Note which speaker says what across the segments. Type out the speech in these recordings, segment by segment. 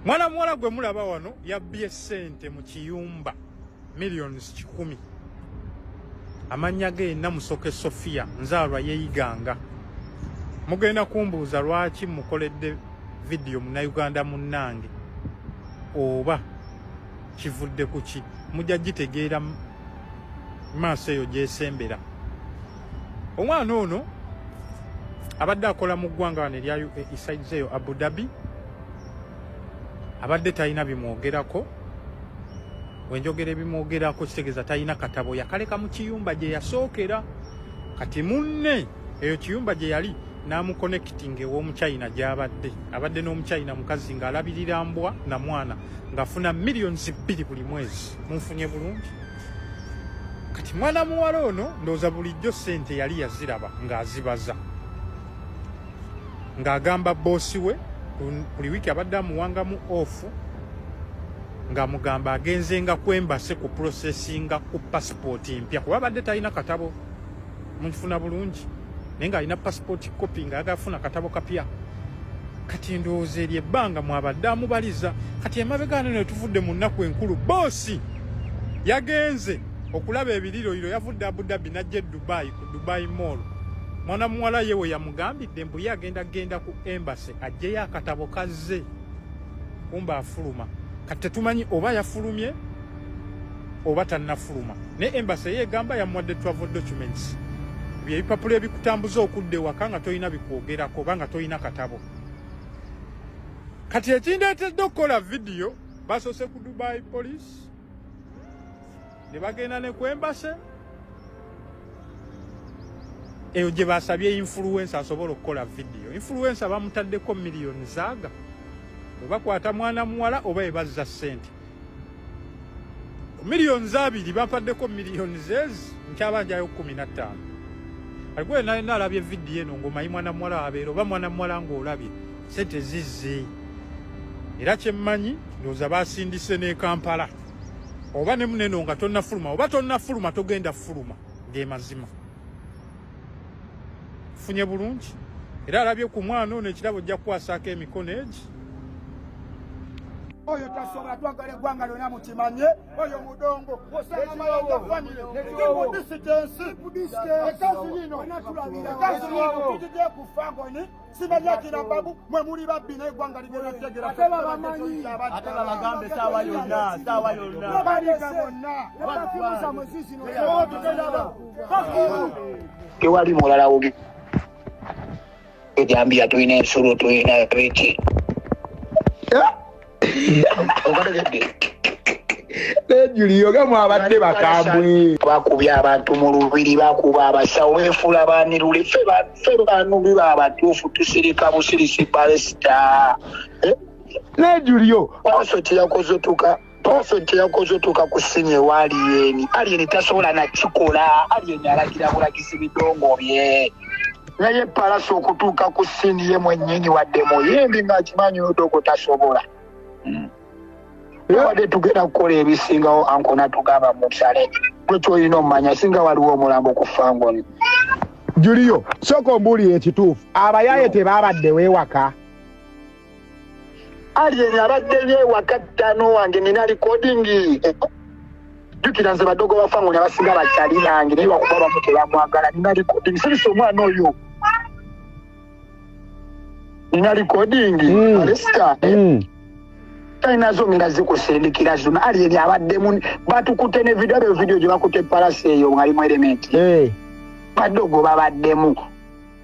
Speaker 1: Mwana muwala gwe mulaba wano yabbye ssente mu kiyumba millions 100. Amannya ge Namusoke Sofia, nzaalwa yeeyiganga. Mugenda kumbuuza lwaki mukoledde vidiyo Munnayuganda munnange oba kivudde ku ki? Mujja gitegeera maaso eyo gyesembera. Omwana ono abadde akola mu ggwanga wano erya UAE sides eyo Abu Dhabi, abadde talina bimwogerako. Wenjogera ebimwogerako kitegeeza talina katabo, yakaleka mu kiyumba gye yasookera. Kati munne eyo kiyumba gye yali n'amuconnecting ew'omuchina gy'abadde abadde n'omuchina mukazi ng'alabirira mbwa na mwana ng'afuna millions 2 buli mwezi. Munfunye bulungi? Kati mwana muwala ono ndowooza bulijjo ssente yali yaziraba ng'azibaza, ng'agamba boosi we buli wiiki abadde amuwangamu off, ng'amugamba agenzenga ku embassy ku processinga ku pasipooti mpya, kuba abadde talina katabo. Munfuna bulungi? Naye ng'alina passport copy, ng'ayagala kufuna katabo kapya. Kati ndowooza eryo ebbanga mwabadde amubaliza. Kati emabega ano ne tuvudde mu nnaku enkulu, boosi yagenze okulaba ebiriroyiro, yavudde Abu Dhabi n'ajja e Dubai, ku Dubai Mall. Mwana muwala ye we yamugambidde mbu ye agenda genda ku embassy aggyeyo akatabo kazze, kumba afuluma. Kati tetumanyi oba yafulumye oba tannafuluma, naye embassy ye egamba yamuwadde travel documents, byebipapula ebikutambuza okudda ewaka nga tolina bikwogerako oba nga tolina katabo. Kati ekindeetedde okukola vidiyo, basoose ku Dubai Police ne bagenda ne ku embassy eyo gye basabye influencer asobola okukola vidiyo. Influencer bamutaddeko miliyoni zaaga, bwe bakwata mwana muwala oba ebazza ssente ku miliyoni 2, bampaddeko miliyoni zezi nkyabanjayo 15. Aligwe nalina alabye vidiyo eno ng'omanyi mwana muwala abeera oba mwana muwala ng'olabye sente zizze, era kyemmanyi ndowooza basindise n'e Kampala oba ne muneno nga tonnafuluma, oba tonnafuluma togenda fuluma, ge mazima. Funye bulungi? Era alabye ku mwana ono ekirabo ojja kukwasaako emikono egi.
Speaker 2: Oyo tasobola, twagala eggwanga lyonna mukimanye, oyo mudongo osanga family distance ekazi lino, ekazi lino tujije kufa ngoni simanya kirababu mwe muli babbi, naye eggwanga ligenda tegera.
Speaker 3: Ate babamanyi.
Speaker 4: Ate babagambe saawa yonna, saawa yonna.
Speaker 2: Baliga bonna.
Speaker 3: Perfume
Speaker 2: tugenda.
Speaker 5: Tewali mulala woge ejambiya, tulina ensulo, tulina biki, obategedde?
Speaker 6: Nejuliyo nga mwabadde bakambwe.
Speaker 5: Bakubye abantu mu lubiri, bakuba abasawo, befuula banirule. Ffe banubi babatuufu, tusirika busirisi balesita.
Speaker 6: Nejuliyo.
Speaker 5: Paso kyeyakoze otuuka, Paso kyeyakoze otuuka ku scene ewa Alien, Alien tasobola nakikola. Alien alagira bulagizi bidongo bye, naye Palaso okutuuka ku scene ye mwennyini, wadde muyimbi, ng'akimanyi odogo tasobola. Wadde tugenda kukola ebisingawo, ankona tugamba musale gwe kyolina omumanya singa waliwo omulambo ku Fangoni.
Speaker 6: Juliyo, sooka ombuulire ekituufu, abayaaye tebaabadde weewaka?
Speaker 5: Alien abadde yeewaka ttano wange, nina recording. Jjukira nze badogo ba Fangoni abasinga bakyali nange, naye bakuba bamu tebamwagala. Nina recording sirisa omwana oyo, nina recording. Alesta talinazo, ngenda zikusindikira zino. Alien abaddemu, batukute ne video abeyo, video gye bakute Palasi eyo ngalimu element. Badogo babaddemu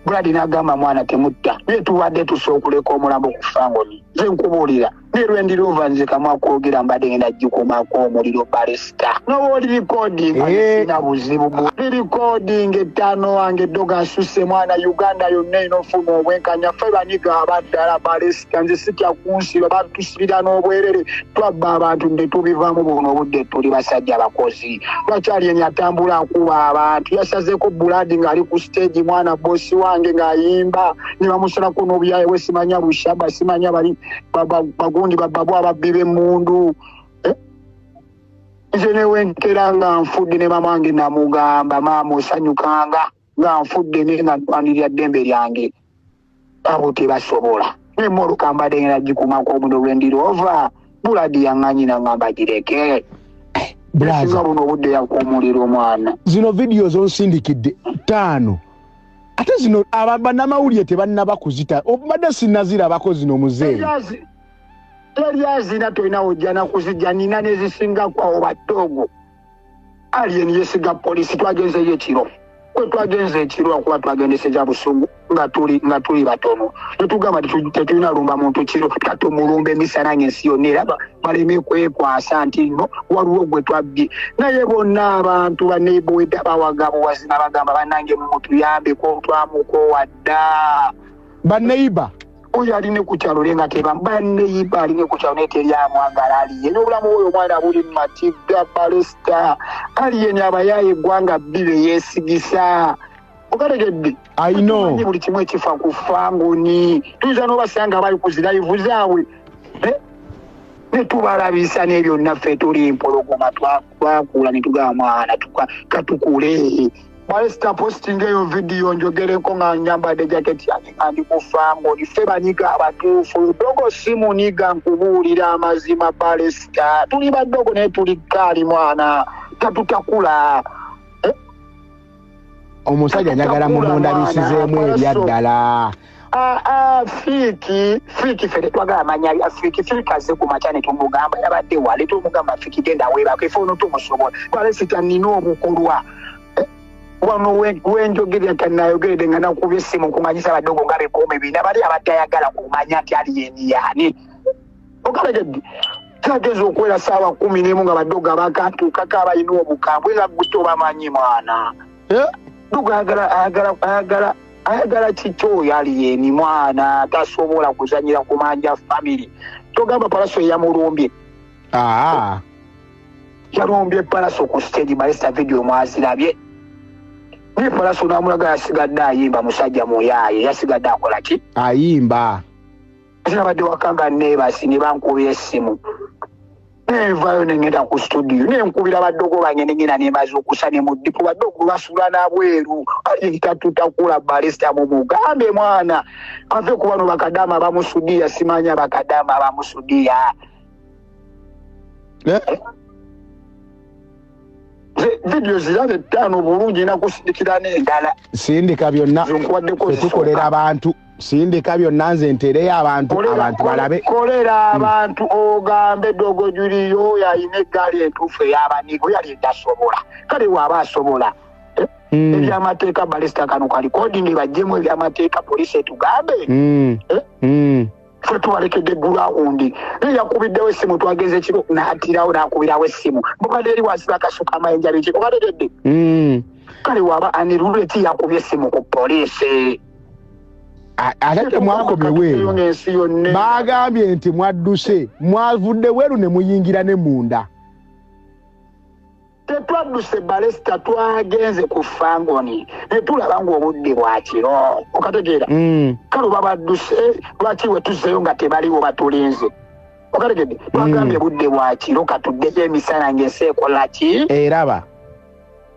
Speaker 5: Buladi n'agamba mwana temutta, naye tubadde tusa okuleka omulambo ku Fangoni. Nze nkubuulira ne Land Rover, nze kamwa kwogera, mbadde ngenda gikumako omuliro balesita noba oli recording. Sina buzibu, li recording ettaano wange doga asuse mwana. Uganda yonna enofuna obwenkanya, ffe baniga abaddala balesita. Nze sitya kunsiba, batusibira n'obwerere, twabba abantu ne tubivamu. Buno obudde tuli basajja bakozi. Lwakyali eni atambula akuba abantu, yasazeko buladi ng'ali ku stage, mwana bosi wange ng'ayimba ne bamusalako n'obuyaye bwe, simanya bushaba, simanya bali bagundi bababu ababbi b'emmundu. Eh? Nze newenkera nga nfudde ne mama wange namugamba, maama osanyukanga nga nfudde, naye nga ntwanirira ddembe lyange. Abo tebasobola. Nemmotoka mbadde ngenda gikumako omuno lwendirova buladi yaŋŋanyi naŋŋamba gireke.
Speaker 6: Brother.
Speaker 5: Singa buno obudde yakuumulira omwana.
Speaker 6: Zino vidiyo zonsindikidde ttaano, ate zino bannamawulire tebannaba kuzita, obadde sinnazirabako zino muzeeyi.
Speaker 5: Teri azina, tolina wojja nakuzijja, nina nezisingaku awo badoogo. Alien yesiga polisi. Twagenzeyo ekiro, kwe twagenze ekiro akuba twagendeseza busungu nga tuli batono, netugamba tetulina lumba muntu kiro, katumulumba emisana ngaensi yonna eraba, baleme kwekwasa nti no waliwo gwe twabbye. Naye bonna abantu baneboeda bawaga buwazima, bagamba bannange mumutuyambeko, twamukoowa dda.
Speaker 6: Baneiba.
Speaker 5: Oyo aline ku kyalo naye nga teba banneyiba, aline ku kyalo naye teri amwagala. Aliye n'obulamu bw'oyo omwana buli mu matigga. Balesta aliyeni abayaaye eggwanga bbi be yeesigisa, okategedde?
Speaker 6: I know.
Speaker 5: Tumanyi buli kimu ekifa ku fangoni, tuyinza n'obasanga bali ku zirayivu zaabwe, eh? Ne tubalabisa n'ebyonna. Ffe tuli mpologoma, twakula ne tugamba mwana katukule. Balesta, posting eyo vidiyo njogereko nga nyambadde jaketi yange nga ndi ku fangoni. Ffe banyiga abatuufu, dogo si muniga, nkubuulira amazima. Balesta, tuli badogo naye tuli kaali mwana tatutakula.
Speaker 6: Omusajja njagala mumundabisizeemu ebyaddala.
Speaker 5: Ah, ah, fiiki fiiki, ffe tetwagala manya bya fiiki. Fiiki azze ku makya ne tumugamba yabadde wale, tumugamba fiiki genda weebako, ife ono tumusobola. Balesita, nina obukolwa. Wano wenjogerera kanayogeredde nga nakubye essimu nkumanyisa abadogo nga bikuumi bina bali abatayagala kumanya nti aliyeni yaani, okalegedde? Kyageza okuwera saawa 11 nga badogo abakantuukako abalina obukambwe nga gwe tobamanyi mwana.
Speaker 6: Eh?
Speaker 5: Dogo ayagala ayagala ayagala ayagala kiki oyo aliyeni mwana tasobola kuzanyira ku manja family. Togamba Palaso yamulumbye.
Speaker 6: Aa.
Speaker 5: Yalumbye Palaso ku stage. Balesta, video mwazirabye, naye Palaso namulaga yasigadde ayimba. Musajja muyaaye, yasigadde akola ki?
Speaker 6: Ayimba.
Speaker 5: Nabadde waka nga neebasi, ne bankubira essimu, nenvayo nengenda ku studio, nenkubira badogo bange, nengenda nemaze okusa ne mu dipo. Badogo basula nabweru tatutakula. Balista, mumugambe mwana ave ku bano bakadama abamusudiya, simanya bakadama abamusudiya.
Speaker 6: Eh?
Speaker 5: Vidiyo zirabe ttaano bulungi, nakusindikira n'endala.
Speaker 6: Sindika byonna.
Speaker 5: Nkuwaddeko.
Speaker 6: Tetukolera abantu, sindika byonna, nze nteereyo abantu, abantu balabe.
Speaker 5: Kolera abantu, ogambe dogo Juliyo oyo alina eggaali entuufu ey'abanigo yali etasobola, kale waaba asobola ebyamateeka. Balista, kano ka recording bajjemu ebyamateeka, poliisi etugambe. Eh? Ffe tubalekedde gulawundi, naye yakubiddewo essimu, twagenze ekiro n'atirawo n'akubirawo essimu, bubadde eri wansi bakasuka amayinja biki, obategedde? Kale waba aniruleti yakubye essimu ku poliisi.
Speaker 6: Ate temwakomye bweru.
Speaker 5: Ng'ensi yonna.
Speaker 6: Bagambye nti mwadduse, mwavudde bweru ne muyingira ne munda.
Speaker 5: Tetwadduse Balesta, twagenze ku fangoni ne tulaba ng'obudde bwa kiro, okategeera? Kale oba badduse, lwaki we tuzzeyo nga tebaliwo batulinze, okategedde? Twagambye budde bwa kiro, katuddeyo emisana ng'ensi ekola ki?
Speaker 6: Eraba.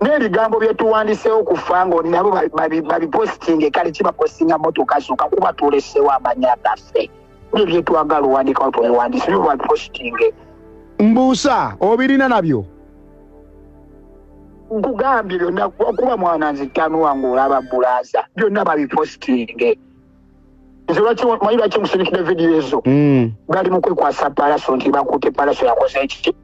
Speaker 5: N'ebigambo bye tuwandiseewo ku fangoni nabo babipositinge. Kale kibapositinga motoka zokka kuba tulesewo amanya gaffe, nebyetwagala owandikawo tubiwandise, byo babipositinge.
Speaker 6: Mbuusa, obirina nabyo?
Speaker 5: Nkugambye byonna, kuba mwana nze ttano wange olaba bulaza, byonna babipositinge. Nze lwaki manyi lwaki musindikidde vidiyo ezo? Gali mu kwekwasa Palaso nti bakutte Palaso yakoze ekiki.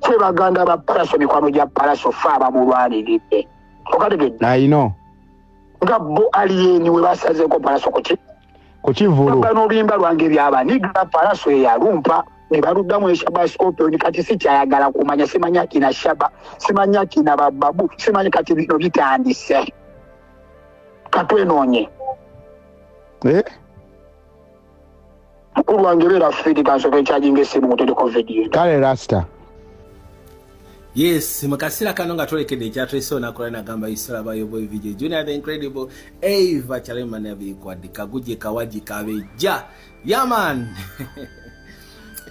Speaker 5: Ffe baganda ba Palaso, mikwano gya Palaso, fe abamulwaniridde, okategedde?
Speaker 6: Ayino.
Speaker 5: Nga bo aliyeni we basazeeko Palaso kuki?
Speaker 6: Ku kivulu.
Speaker 5: Baba n'oluyimba lwange byabaniga Palaso eyalumpa ne baluddamu eshaba Scorpion. Kati sikyayagala kumanya, simanya kina shaba, simanya kina bababu, simanyi. Kati bino bitandise, katwenoonye.
Speaker 6: Eh?
Speaker 5: Mukulu wange beera fidi, kansooka ekyajinga essimu ngutereko vidiyo.
Speaker 6: Kale rasta.
Speaker 7: Yes, mu kaseera kano nga twolekedde ekyatulese olunaku lwa nagamba isalabayo boy VJ Junior the Incredible Eva Chalema Nabikwadi Kaguje Kawaji Kabejja yaman.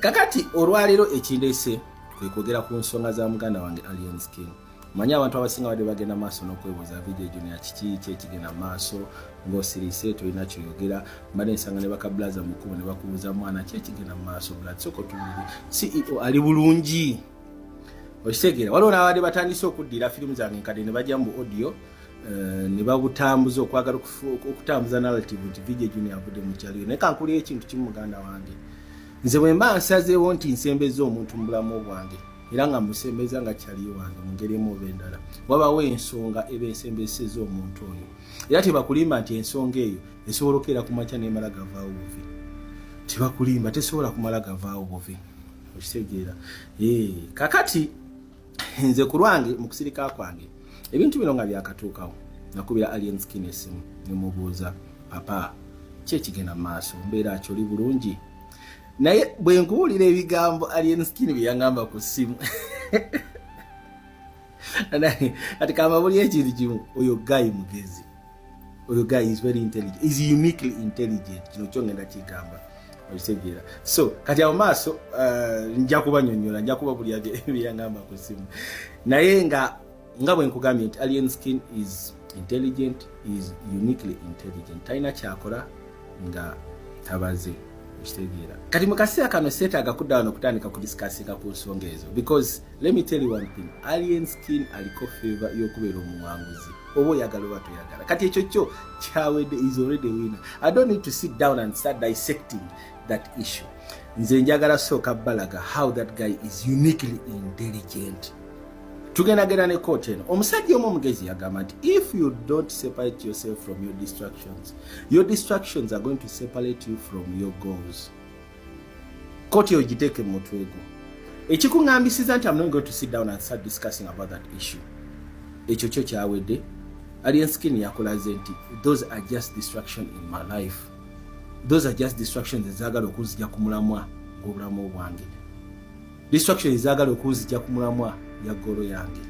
Speaker 7: Kakati olwaleero ekindeese kwe kwogera ku nsonga za muganda wange Alien Skin. Manyi abantu abasinga badde bagenda maaso n'okwebuuza, VJ Junior, kiki ki ekigenda maaso ng'osirise, tolina kyoyogera? Mbadde nsanga ne bakabulaza mu kkubo ne bakubuuza, "Mwana, ki ekigenda mu maaso? Blood, sooka otubuulire, CEO ali bulungi?" Okitegeera, waliwo n'abadde batandise okuddira firimu zange enkadde ne bajja mu audio ne babutambuza okwagala okutambuza narrative nti VJ Junior avudde mu kyaliyo. Naye kankuliyo ekintu kimu, muganda wange. Nze bwe mba nsazeewo nti nsembeza omuntu mu bulamu bwange, era nga musembeza nga kyali wange mu ngeri emu oba endala, wabawo ensonga eba ensembeseza omuntu oyo. Era tebakulimba nti ensonga eyo esobola okukeera ku makya nemala gavaawo buvi. Tebakulimba, tesobola kumala gavaawo buvi. Okitegeera? Kakati nze ku lwange, mu kusirika kwange, ebintu bino nga byakatuukawo, nakubira Alien Skin esimu nemubuuza, "Papa, ki ekigenda mu maaso? Mbeera ki? Oli bulungi?" Naye bwe nkuwulira ebigambo Alien Skin bye yaŋŋamba ku ssimu, kati kamba buli ekintu kimu, oyo guy mugezi. Oyo guy is very intelligent, is uniquely intelligent. Kino kyo ngenda kigamba. Okitegeera? So kati awo maaso nja kubanyonyola, nja kuba buli byeyaŋŋamba ku ssimu. Naye nga bwe nkugambye nti Alien Skin is intelligent, is uniquely intelligent, talina kyakola nga tabaze. Okitegeera? Kati mu kaseera kano seetaaga kudda wano okutandika kudiscussinga ku nsonga ezo, because let me tell you one thing: Alien Skin aliko favor y'okubeera omuwanguzi, oba oyagala oba toyagala. Kati ekyo kyo kyawedde, is already winner. I don't need to sit down and start dissecting that issue. Nze njagala sooka balaga how that guy is uniquely intelligent. Tugendagenda ne quote eno. Omusajja omu omugezi yagamba nti, "If you don't separate yourself from your distractions, your distractions are going to separate you from your goals." Quote eyo giteeke mu mutwe gwo. Ekikuŋŋambisiza nti I'm not going to sit down and start discussing about that issue, ekyo kyo kyawedde. Alien Skin yakulaze nti those are just distraction in my life, those are just distractions ezaagala okunzija ku mulamwa gw'obulamu bwange, distraction ezaagala okunzija ku mulamwa ya goal yange.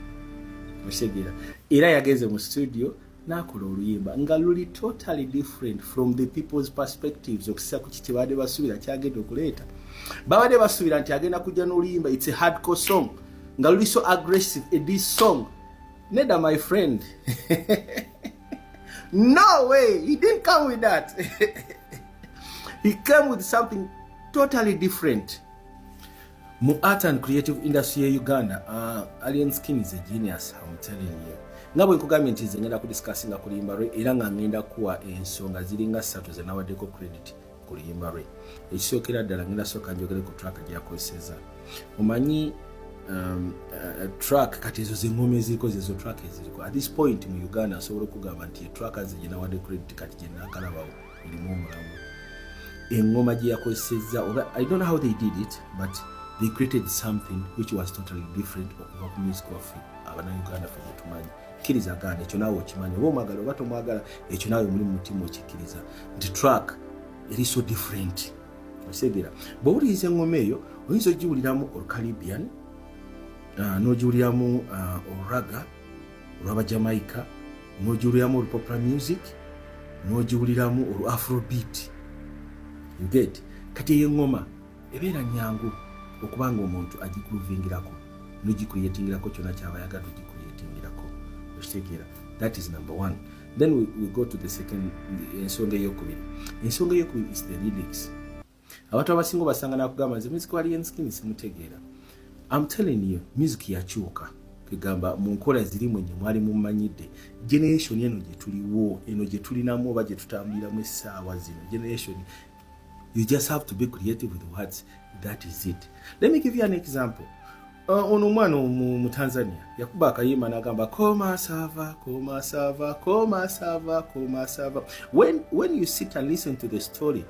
Speaker 7: Okitegeera? Era yagenze mu studio n'akola oluyimba nga luli totally different from the people's perspectives, okusisa ku kiki babadde basuubira kyagenda okuleeta. Babadde basuubira nti agenda kujja n'oluyimba, it's a hardcore song, nga luli so aggressive, a diss song. Nedda, my friend, no way. He didn't come with that. He came with something totally different. Mu art and creative industry ye Uganda, Alien Skin is a genius, I'm telling you. Nga bwe nkugambye nti nze ngenda kudiscussinga ku luyimba lwe, era nga ngenda kuwa ensonga ziringa ssatu ze nawaddeko credit ku luyimba lwe. Ekisookera ddala, ngenda sooka njogere ku track gyakozeseza. Omanyi track kati ezo zengoma eziriko, zezo track eziriko at this point mu Uganda, nsobola okugamba nti etrack ze gyenawadde credit kati gyenakalabawo erimu omulamu. Engoma gye yakozesezza, oba I don't know how they did it, but they created something which was totally different okuva ku music waffe abanauganda ffe gyetumanyi. Kkiriza gaana, ekyo naawe okimanyi, oba omwagala oba tomwagala, ekyo naawe muli mu mutima okikkiriza nti track eri so different. Okitegeera? Bw'owuliriza engoma eyo, oyinza ogiwuliramu olucaribbean, n'ogiwuliramu oluragga olw'abajamaica, n'ogiwuliramu olupopular music, n'ogiwuliramu olu afrobeat. You get? Kati eyo eŋŋoma ebeera nyangu okuba nga omuntu agigroovingirako, nogicreatingirako kyonna kyaba ayagala ogicreatingirako. Okitegeera? That is number one. Then we go to the second, ensonga eyokubiri. Ensonga eyokubiri is the lyrics. Abantu abasinga obasanga nakugamba, "Nze music wa Alien Skin simutegeera." I'm telling you, music yakyuka. Kegamba mu nkola ziri mwenye mwali mumanyidde, generation eno gye tuliwo, eno gye tulinamu oba gye tutambuliramu essaawa zino, generation, you just have to be creative with words. That is it. Let me give you an example. Ono omwana mu Tanzania yakuba akayimba n'agamba, "Koma sava, koma sava, koma sava, koma sava." When you sit and listen to the story,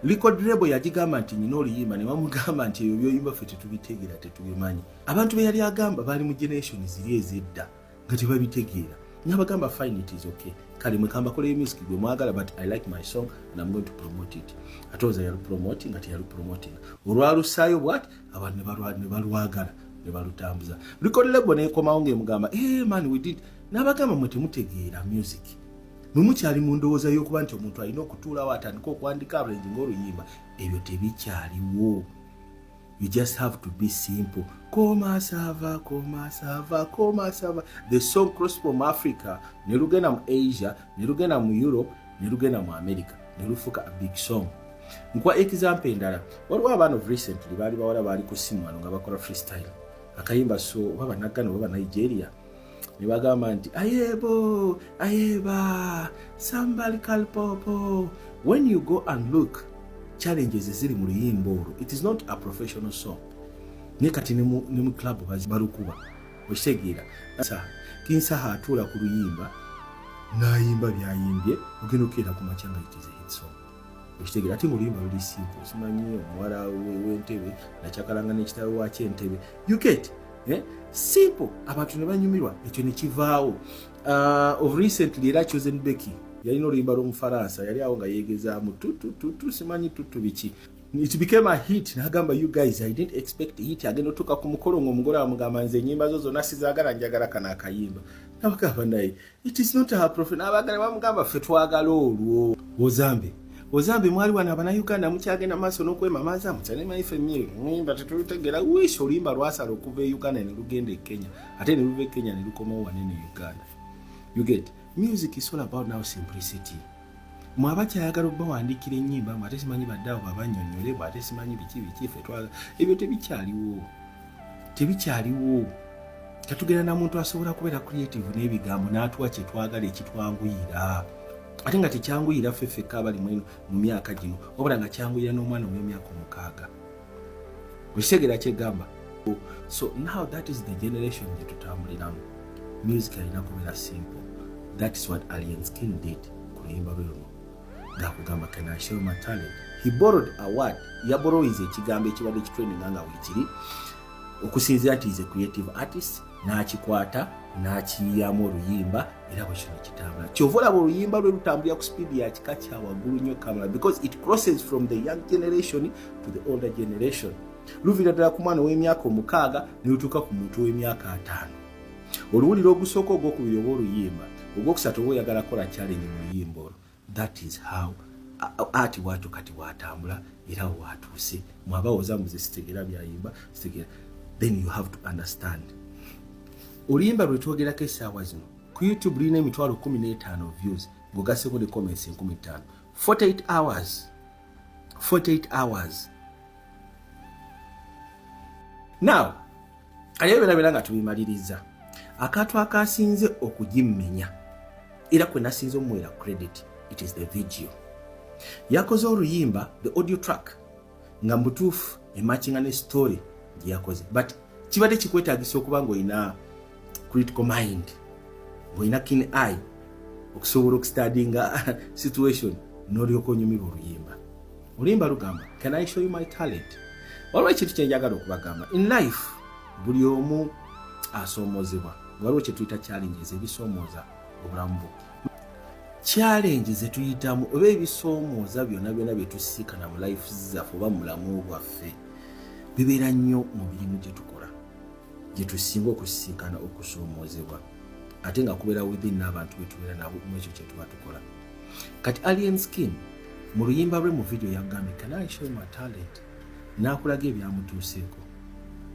Speaker 7: record label yagigamba nti nyina oluyimba, ne bamugamba nti ebyo byoyimba ffe tetubitegeera, tetubimanyi. Abantu be yali agamba baali mu generation ziri ezedda nga tebabitegeera. Nabagamba, "Fine, it is okay, kale mwekamba koleyo music gwe mwagala, but I like my song and I'm going to promote it." Ate oza yalupromoting nga teyalupromoting, olwalusaayo bwati abantu ne balwagala ne balutambuza. Record label nekomawo ngaemugamba, "Hey, man, we did." Nabagamba, "Mwe temutegeera music, mwe mukyali mu ndowooza y'okuba nti omuntu alina okutuulawo atandika okuwandika abalenzi ng'oluyimba. Ebyo tebikyaliwo." You just have to be simple. Koma sava, koma sava, koma sava. The song crossed from Africa ne lugenda mu Asia, ne lugenda mu Europe, ne lugenda mu America, ne lufuuka a big song. Nkuwa example endala. Waliwo abaana of recently, baali bawala, baali ku simu wano nga bakola freestyle akayimba, so oba Banaggana oba Banigeria, ne bagamba nti "Ayebo ayeba sambal kalpopo." When you go and look challenges eziri mu luyimba olwo, it is not a professional song, naye kati ne mu club balukuba. Okitegeera? Kinsaha atuula ku luyimba n'ayimba byayimbye, ogenda okukeera ku makya nga it is a hit song. Okitegeera? Ate ngaoluyimba luli simple. Simanyi omuwala w'entebe nakyakalanga n'ekitabo wakyo entebe, you get, eh? Simple, abantu ne banyumirwa, ekyo ne kivaawo. Of recently era Chosen Becky yalina oluyimba lw'omufaransa, yali awo nga yeegezaamu tutututu, simanyi tutu biki, it became a hit. Nagamba, "You guys, I didn't expect hit." Agenda otuuka ku mukolo ngaomugole amugamba, "Nze enyimba zo zonna sizaagala, njagala kano akayimba." Nabagamba, "Naye it is not her prophet." Nabagala bamugamba, "Ffe twagala olwo." Ozambe, ozambe, mwali wano Abanauganda mukyagenda maaso n'okwemamaza mukyanimanyife myimba tetulutegera. Wish oluyimba lwasala okuva e Uganda ne lugenda e Kenya, ate ne luva e Kenya ne lukomawo wanene e Uganda. You get? Music is all about now simplicity. Mwe abakyayagala obbawandiikira ennyimba mwe, ate simanyi baddaawo babanyonyole bwe, ate simanyi biki biki, ffe twagala ebyo tebikyaliwo, tebikyaliwo. Tetugenda na muntu asobola kubeera creative n'ebigambo n'atuwa kyetwagala ekitwanguyira, ate nga tekyanguyira ffe ffekka abali mweno mu myaka gino, wabula nga kyanguyira n'omwana ow'emyaka 6. Okitegeera kyegamba? So now that is the generation gye tutambuliramu. Music alina kubeera simple. That is what Alien Skin did ku luyimba lwe luno, ng'akugamba, "Can I show my talent?" He borrowed a word, yaborrowinze ekigambo ekibadde kitrendinga nga weekiri, okusinziira nti is a creative artist, n'akikwata n'akiyiyamu oluyimba, era bwe kino kitambula. Kyova olaba oluyimba lwe lutambulira ku speed ya kika kya waggulu nnyo kamala, because it crosses from the young generation to the older generation. Luviira ddala ku mwana ow'emyaka 6 ne lutuuka ku muntu ow'emyaka 50. Oluwulira ogusooka, ogwokubiri oba oluyimba ogwokusatu, oba oyagala kukola challenge mu luyimba olwo. That is how art bwatyo kati bwatambula era watuuse. Mwabawoza muze sitegeera byayimba, sitegeera, then you have to understand. Oluyimba lwe twogerako essaawa zino ku YouTube lulina 150,000 views, ng'ogasseko ne comments 5,000. 48 hours, 48 hours. Now aliyo byona nga tubimaliriza, akantu akasinze okugimmenya era kwe nasinze omuwera credit, it is the video. Yakoze oluyimba, the audio track nga mubutuufu ematchinga ne story gye yakoze, but kibadde kikwetagisa okuba ngaolina critical mind, ng'olina keen eye okusobola okustudyinga situation n'olyoka onyumirwa oluyimba. Oluyimba lugamba, "Can I show you my talent?" Waliwo ekintu kyenjagala okubagamba. In life buli omu asoomozebwa. Waliwo kyetuyita challenges, ebisoomooza obulamu bwo, challenge zetuyitamu oba ebisoomooza byonna byonna byetusiikana mu life zaffe oba mu bulamu bwaffe, bibeera nnyo mu mirimu gye tukola gye tusinga okusisinkana okusoomoozebwa, ate nga kubeera within n'abantu betubeera nabo mu ekyo kye tuba tukola. Kati Alien Skin mu luyimba lwe, mu video yagambye, "Can I show my talent?" N'akulaga ebyamutuuseeko,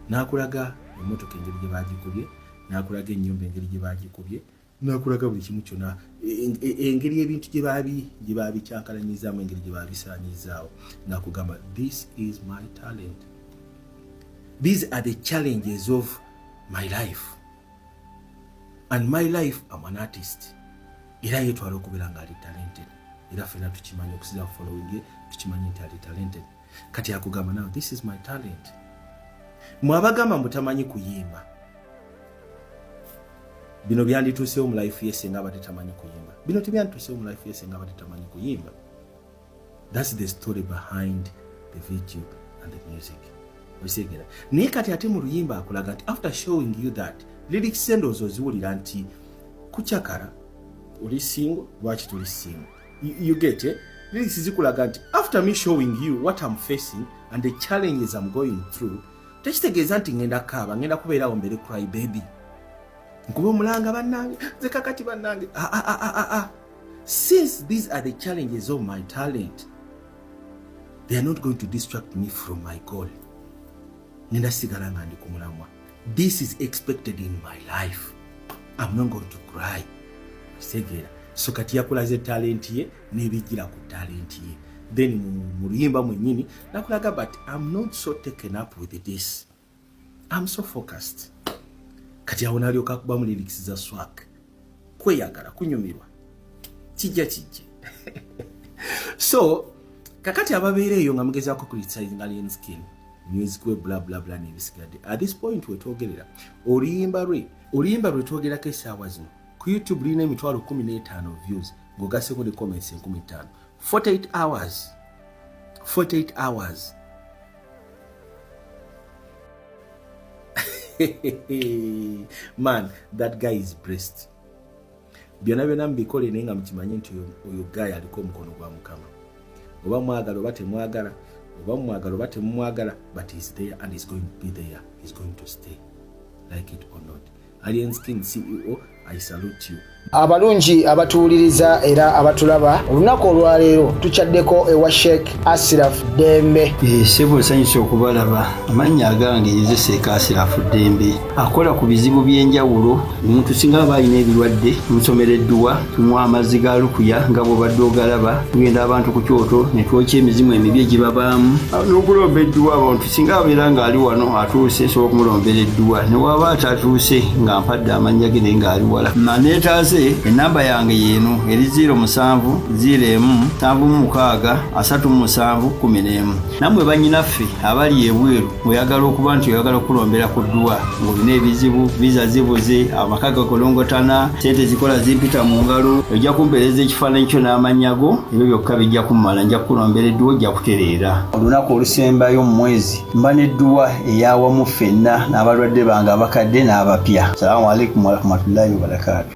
Speaker 7: n'akulaga emmotoka engeri gye bagikubye, n'akulaga ennyumba engeri gye bagikubye, n'akulaga buli kimu kyonna, engeri ebintu gye babikyankalanyizaamu, engeri gye babisaanyizaawo, ng'akugamba, "This is my talent. These are the challenges of my life and my life. I'm an artist." Era yetwala okubeera nga ali talented, era ffena tukimanyi okusinza following ye, tukimanyi nti ali talented. Kati akugamba, "Now this is my talent." Mwabagamba mbu tamanyi kuyimba, bino byandituusewo mu life ye senga abadde tamanyi kuyimba? Bino tebyandituusewo mu life ye senga abadde tamanyi kuyimba. That's the story behind the video and the music. Okitegera? Naye kati ate mu luyimba akulaga nti after showing you that, lyrics endowooza oziwulira nti kukyakala oli single, lwaki toli single? You get it? Lyrics zikulaga nti after me showing you what I'm facing and the challenges I'm going through, tekitegeeza nti ngenda kaaba, ngenda kubeerawo mbere cry baby, nkuba omulanga, bannange, nze kakati bannange. Ah, ah, ah, ah, ah. Since these are the challenges of my talent, they are not going to distract me from my goal. Ngenda sigala nga ndi ku mulamwa. This is expected in my life. I'm not going to cry. Kitegeera? So kati yakulaze talent ye n'ebijjira ku talent ye. Then mu luyimba mwennyini nakulaga, but I'm not so taken up with this. I'm so focused. Kati awo n'alyoka akubamu lyrics za swag. Kweyagala, kunyumirwa. Kijja kijje. So kakati ababeera eyo nga mugezaako criticizing Alien Skin music we, bla bla bla n'ebisigadde, at this point wetwogerera oluyimba lwe twogerako essaawa zino ku YouTube lulina 150,000 views, ng'ogasseko ne comments 5,000. 48 hours, 48 hours. Man, that guy is blessed. Byonna byonna mubikole, naye nga mukimanye nti oyo guy aliko omukono gwa Mukama. Oba mwagala oba temwagala, oba mumwagala oba temumwagala, but he's there and he's going to be there. He's going to stay, like it or not. Alien Skin CEO, I salute you.
Speaker 8: Abalungi abatuwuliriza era abatulaba, olunaku olwaleero tukyaddeko ewa Sheikh Asiraf Ddembe.
Speaker 9: Ssebo, nsanyusa okubalaba. Amannya agange nze Seeka Asirafu Ddembe, akola ku bizibu by'enjawulo. Omuntu singa aba alina ebirwadde, tumusomera edduwa, tumuwa amazzi ga lukuya nga bw'obadde ogalaba. Tugenda abantu ku kyoto ne twokya emizimu emibi egibabaamu n'okulomba edduwa. Abantu singa abeera ng'ali wano atuuse, nsobola okumulombera edduwa, ne waba atatuuse nga mpadde amannya ge naye ng'ali wala naneetaase. Enamba yange yeeno eri 07 01 76 37 11. Nammwe bannyinaffe abali ebweru, oyagala okuba nti oyagala okulombera ku dduwa ng'olina ebizibu, viza zibuze, amaka gakolongotana, sente zikola zimpita mu ngalo, ojja kumpeereza ekifaananyi kyo n'amannya go, ebyo byokka bijja kummala, nja kukulombera edduwa, ojja kutereera. Olunaku olusembayo mu mwezi mba n'edduwa eyawamu ffenna n'abalwadde bange abakadde n'abapya. Salaamu alaikum warahmatullahi wabarakaatu.